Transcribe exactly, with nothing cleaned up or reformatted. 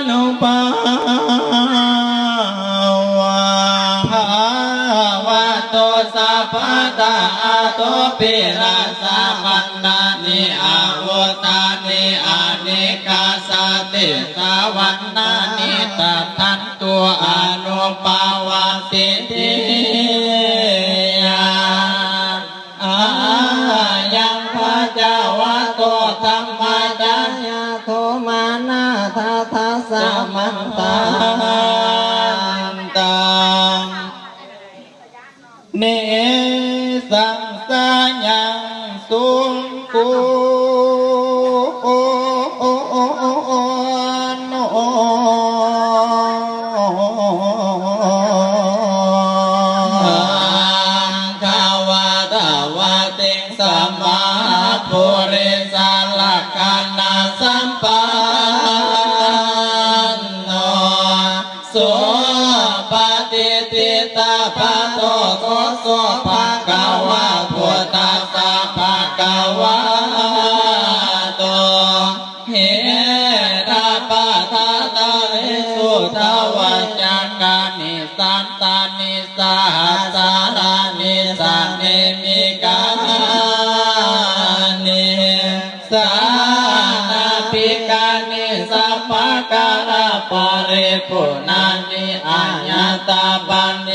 nubhāvaṃ. Bhavatu sabbadā atopilasavannāni avadhūtāni anekā sadisā vaṇṇāni tadantu anupavasiddhiyā. Ayaṃ bhagavato dhammacakko pavaṇṇāni sāvakā samantā nisaṃsayaṃ swaṃ bhagavantaṃ sammāpurisalakkhaṇasampanno supaṭiṭṭhibhāso. Kho so bhagavā buddhassa bhagavato hitāpathānāni suddhāvacakāni santāni sahasārāni sahassanīmikanī sānābhigāni sabbakāraparipūrṇāni aññatapani